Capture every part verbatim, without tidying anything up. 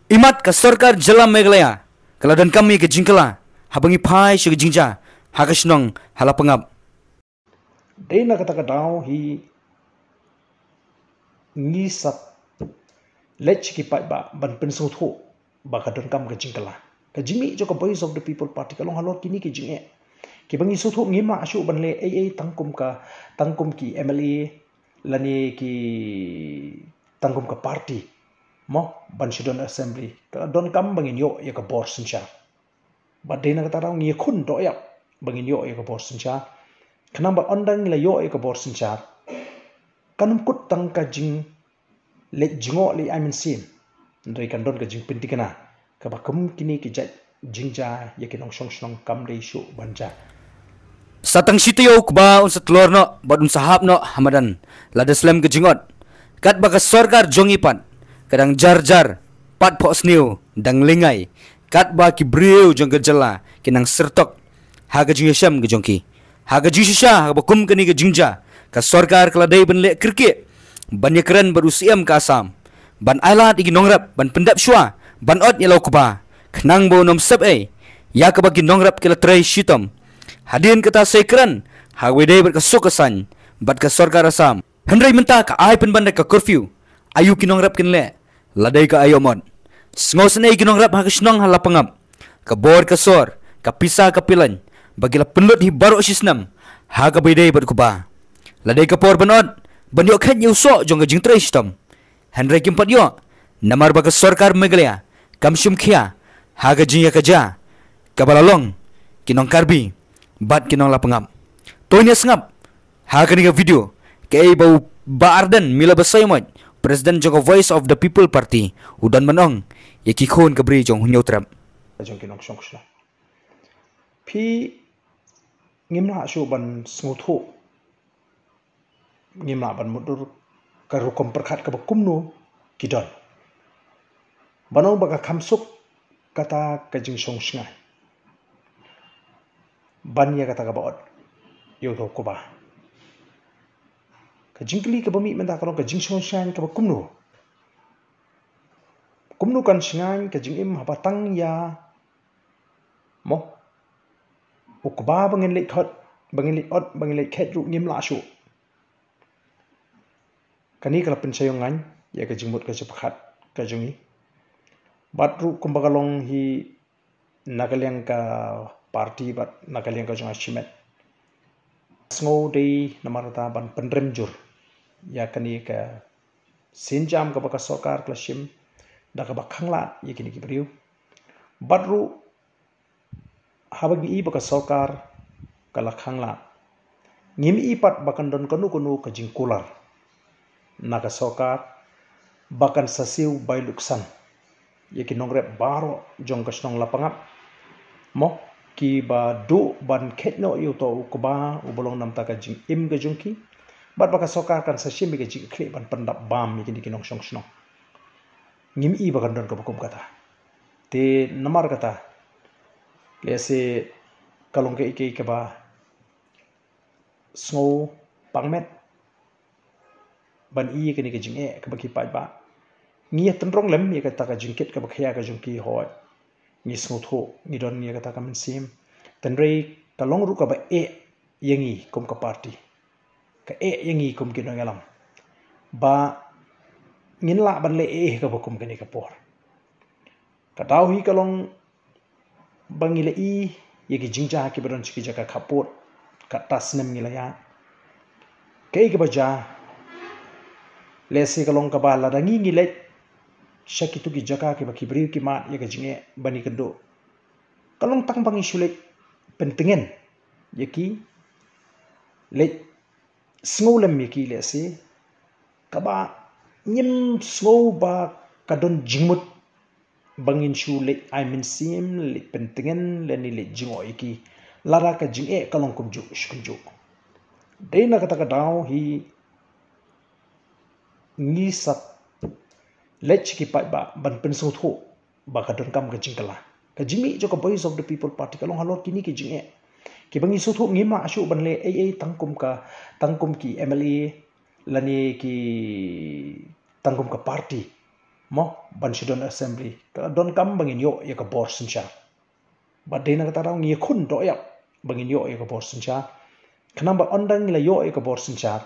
Imat ka sorkar jylla Meghalaya ka la donkam ïa ka jingkylla haba ngi phai sha ka jingjia ha ka shnong ha Lapangap. Dei na kata ka daw hi ngi sa leit sha ki paidbah ban pynsngewthuh ba ka donkam ka jingkylla. Ka jingmih jong ka Voice of the People Party ka long halor kine ki jingeh kiba ngi sngewthuh ngim lah shuh ban leh ei ei tang kum ka, tang kum ki M L A lane ki, tang kum ka party, mo, ban shu don assembly. Ka donkam ba ngin ïoh ïa ka bor synshar. Bad dei na kata ka daw ngi ïakhun doh ïap ba ngin ïoh ïa ka bor synshar. Khnang ba ynda ngi la ïoh ïa ka bor synshar, kan ym kut tang ka jingleit jngoh leit ai mynsiem, hynrei kan don ka jingpynthikna kaba kum kine ki jait jingjia ïa ki nongshong shnong kam dei shuh ban jia. Sa tang shi taïew u kba un sa tlor noh bad un sa hap noh ha madan lada slem ka jingot. Katba ka sorkar jong ngi pat ka dang jar jar, pat phohsniew dang lyngngai, katba ki briew jong ka jylla ki nang syrtok ha ka jingïashem ka jong ki. Ha ka jingshisha ha kaba kum kane ka jingjia, ka sorkar ka la dei ban leh kyrkieh ban ïakren bad u Siem ka Assam ban ailad ïa ki nongrep ban pyndep shuwa ban ot ïa la u kba, khnang ba un ym sep ei ïa kaba ki nongrep ki la trei shitom. Hadien kata sa ïakren ha kaba ïadei bad ka suk ka saiñ bad ka sorkar Assam. Hynrei mynta ka ai pynban da ka curfew. Aïu ki nongrep kin leh? La dei ka aïom ot. Sngewsynei ki nongrep ha ka shnong ha Lapangap. Ka bor ka sor, ka pisa ka pilan, ba ki la pynlut hi baroh shi snem ha kaba ïadei bad u kba. La dei ka por ban ot ban ïoh khet ïa u soh jong ka jingtrei shitom. Hynrei kim pat ïoh namar ba ka sorkar Meghalaya kam shim khia ha ka jingïakajia kaba la long ki nongkarbi bad ki nong Lapangap. To ngin ïa sngap ha kane ka video kaei ba u Bah Ardent Miller Basaiawmoit, President jong ka Voice of the People Party, u don ban ong ïa ki khun ka bri jong u Hynñiewtrep. Jong ki nongshong shnong, phi ngim lah shuh ban sngewthuh, ngim lah ban mutdur ka rukom pyrkhat kaba kumno ki don. Ban ong ba ka kham suk kata ka jingshong shngaiñ ban ïa kata kaba ot ïa uto u kba. Ka jingkylli kaba mih mynta ka long ka jingshong shngaiñ kaba kumno? Kumno kan shngaiñ ka jingim haba tang ïa, mo, u kba ba ngin leit khot, ba ngin leit ot, ba ngin leit khet ruh ngim lah shuh. Kane ka la pynshai ïa ngaiñ ïa ka jingmut ka jingpyrkhat ka jong ngi. Bad ruh kumba ka long hi na ka liang ka party bad na ka liang ka jong ka shimet, sngew dei namar kata ban pynrem jur ïa kane ka sienjam kaba ka sorkar ka la shim da kaba khanglad ïa kine ki briew. Bad ruh haba ngi i ba ka sorkar ka la khanglad, ngim i pat ba kan don kano kano ka jingkular na ka sorkar ba kan sa siew bai luksan ïa ki nongrep baroh jong ka shnong Lapangap, mo, kiba duh ban khet noh ïa uto u kba uba long namar ka jingim ka jong ki. Bad ba ka sorkar kan sa shim ïa ka jingkyrkieh ban pyndap bam ïa kine ki nongshong shnong. Ngim i ba kan don kaba kum kata. Te namar kata, lehse ka long kaei kaei kaba sngewpang met ban i ïa kane ka jingeh kaba ki paidbah. Ngi ïa tynrong lem ïa kata ka jingkit kaba khia ka jong ki, hooid, ngi sngewthuh, ngi don ïa kata ka mynsiem. Hynrei ka long ruh kaba eh ïa ngi kum ka party, ka eh ïa ngi kum ki nongïalam ba ngin lah ban leh eh kaba kum kane ka por. Ka daw hi ka long ba ngi la i ïa ki jingjia kiba don sha ki jaka khappud, kata snem ngi la ïa, kaei kaba jia, lehse ka long kaba lada ngi ngi leit sha kito ki jaka kiba ki briew ki mad ïa ka jingeh ban ïakynduh, ka long tang ba ngi shu leit pyntngen ïa ki, leit sngew lem ïa ki, lehse kaba ngim sngew ba ka don jingmut ba ngin shu leit ai mynsiem, leit pyntngen lane leit jngoh ïa ki lada ka jingeh ka long kumjuh shi kumjuh. Dei na kata ka daw hi ngi sa leit sha ki paidbah ban pynsngewthuh ba ka donkam ka jingkylla. Ka jingmih jong ka Voice of the People Party ka long halor kine ki jingeh kiba ngi sngewthuh ngim lah shuh ban leh ei ei tang kum ka, tang kum ki M L A lane ki, tang kum ka party, mo, ban shu don assembly. Ka la donkam ba ngin ïoh ïa ka bor synshar. Bad dei na kata ka daw ngi ïakhun dohïap ba ngin ïoh ïa ka bor synshar. Khnang ba ynda ngi la ïoh ïa ka bor synshar,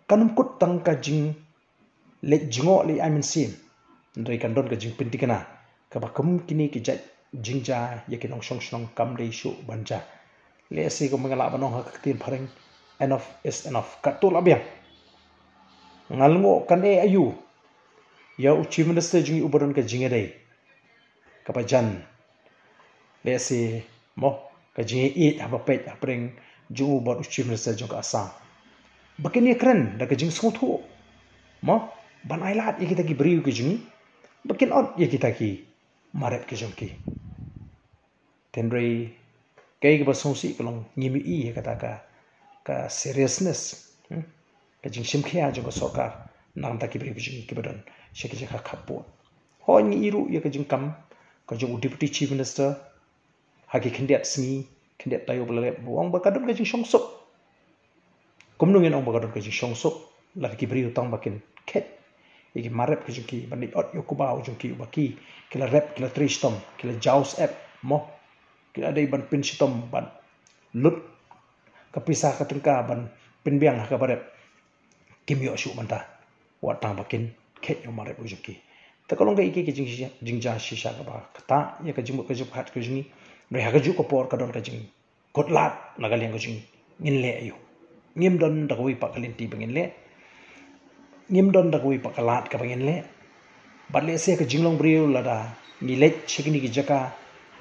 kan ym kut tang ka jingleit jngoh leit ai mynsiem, hynrei kan don ka jingpynthikna kaba kum kine ki jait jingjia ïa ki nongshong shnong kam dei shuh ban jia. Lehse kumba nga lah ban ong ha ka ktien phareng, enough is enough. Katto la biang. Nga la ngoh kan eh aïu ïa u Chief Minister jong ngi uba don ka jingïadei kaba jan, lehse, mo, ka jingïaieit haba peit hapdeng jong u bad u Chief Minister jong ka Assam, ba kin ïakren da ka jingsngewthuh, mo, ban ai lad ïa kita ki briew ki jong ngi, ba kin ot ïa kita ki marep ki jong ki. Hynrei kaei kaba sngewsih ka long ngim ïohi ïa kata ka, ka seriousness, hmm? Ka jingshim khia jong ka sorkar na ka bynta ki briew ki jong ngi kiba don sha ki jaka khappud. Hooid, ngi ïohi ruh ïa ka jingkam ka jong u Deputy Chief Minister ha ki khyndiat sngi, khyndiat taïew ba la dep, ba u ong ba ka don ka jingshongsuk. Kumno ngin ong ba ka don ka jingshongsuk lada ki briew tang ba kin khet ïa ki marep ki jong ki, ban leit ot ïa u kba u jong ki uba ki, ki la rep, ki la trei shitom, ki la jaw syep, mo, ki la dei ban pynshitom, ban lut ka pisa ka tyngka ban pynbiang ha kaba rep. Kim ïoh shuh mynta wat tang ba kin khet ïa u marep u jong ki. Te ka long kaei kaei ka jing, jingjia shisha kaba ktah ïa ka jingmut ka jingpyrkhat ka jong ngi. Hynrei ha kajuh ka por ka don ka jingkut lad na ka liang ka jong ngi. Ngin leh aïu? Ngim don da kawei pat ka lynti ba ngin leh. Ngim don da kawei pat ka lad kaba ngin leh. Bad lehse ka jinglong briew lada ngi leit sha kine ki jaka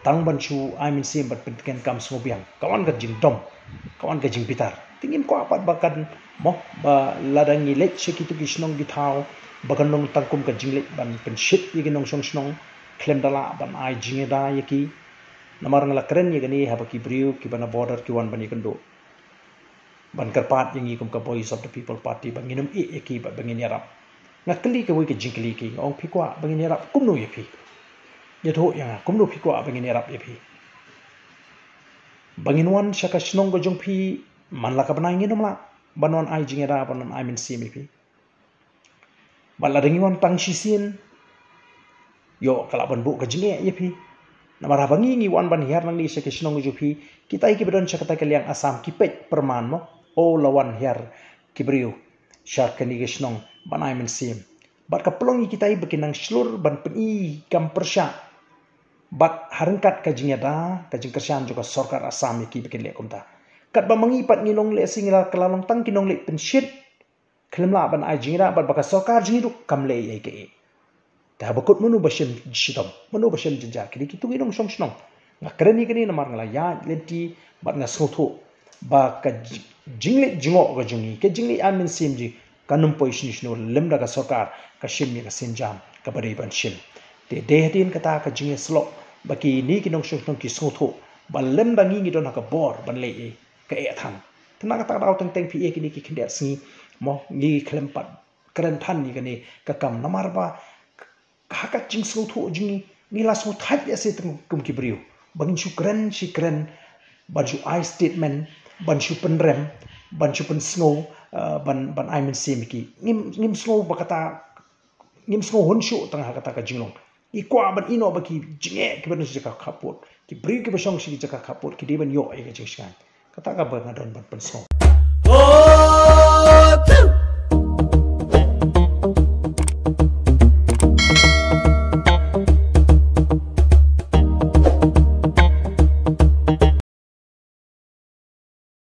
tang ban shu ai mynsiem ban pyntngen kam sngewbiang, ka wan ka jingdom, ka wan ka jingbitar. Te ngim kwah pat ba kan, mo, ba lada ngi leit sha kito ki shnong ki thaw ba kan long tang kum ka jingleit ban pynshit ïa ki nongshong shnong khlem da lah ban ai jingïada ïa ki. Namar nga la kren ïa kane haba ki briew kiba na border ki wan ban ïakynduh, ban kyrpad ïa ngi kum ka Voice of the People Party ba ngin ym ïeh ïa ki bad ba ngin ïarap. Nga kylli kawei ka jingkylli ïa ki, nga ong, phi kwah ba ngin ïarap kumno ïa phi? Ïathuh ïa nga kumno phi kwah ba ngin ïarap ïa phi. Ba ngin wan sha ka shnong ka jong phi man la ka bnai, ngin ym lah ban wan ai jingïada, ban wan ai mynsiem ïa phi. Bad lada ngi wan tang shisien, ïoh ka lah ban buh ka jingeh ïa phi. Namar haba ngi, ngi wan ban hiar nangne sha ka shnong ka jong phi, kitai kiba don sha katai ka liang Assam ki peit pyrman, mo, o, la wan hiar ki briew sha kane ka shnong ban ai mynsiem. Bad ka pynlong ïa kitai ba kin nang shlur ban pyni kam pyrshah bad ha ryngkat ka jingïada, ka jingkyrshan jong ka sorkar Assam ïa ki ba kin leh kumta. Katba ma ngi pat ngi long, lehse ngi la, ka la long tang ki nongleit pynshit khlem lah ban ai jingïada, bad ba ka sorkar jong ngi ruh kam leh ei ei kaei. Te haba kut, mano ba shem shitom, mano ba shem jynjar? Ki dei kito ki nongshong shnong. Nga kren ïa kane namar nga la ïaid lynti bad nga sngewthuh ba ka ji-, jingleit jngoh ka jong ngi, ka jingleit ai mynsiem jong ngi, kan ym poi shano shano lymda ka sorkar ka shim ïa ka sienjam kaba dei ban shim. Te dei hadien kata ka jingïasyllok ba kine ki nongshong shnong ki sngewthuh ba lymda ngi, ngi don ha ka bor ban leh ei ei, ka eh than. Te na kata ka daw teng teng phi ïa kine ki khyndiat sngi, mo, ngi khlem pat kren than ïa kane ka kam, namar ba ha ka jingsngewthuh jong ngi, ngi la sngewthait ïa se teng kum ki briew ba ngin shu kren shi kren, ban shu ai statement, ban shu pynrem, ban shu pynsngew, eh, ban, ban ai mynsiem ïa ki. Ngim, ngim sngew ba kata, ngim sngew hun shuh tang ha kata ka jinglong. Ngi kwah ban ïehnoh ba ki jingeh kiba don sha jaka khappud, ki briew kiba shong sha ki jaka khappud, ki dei ban ïoh ïa ka jingshngaiñ. Kata kaba nga don ban pynsngew.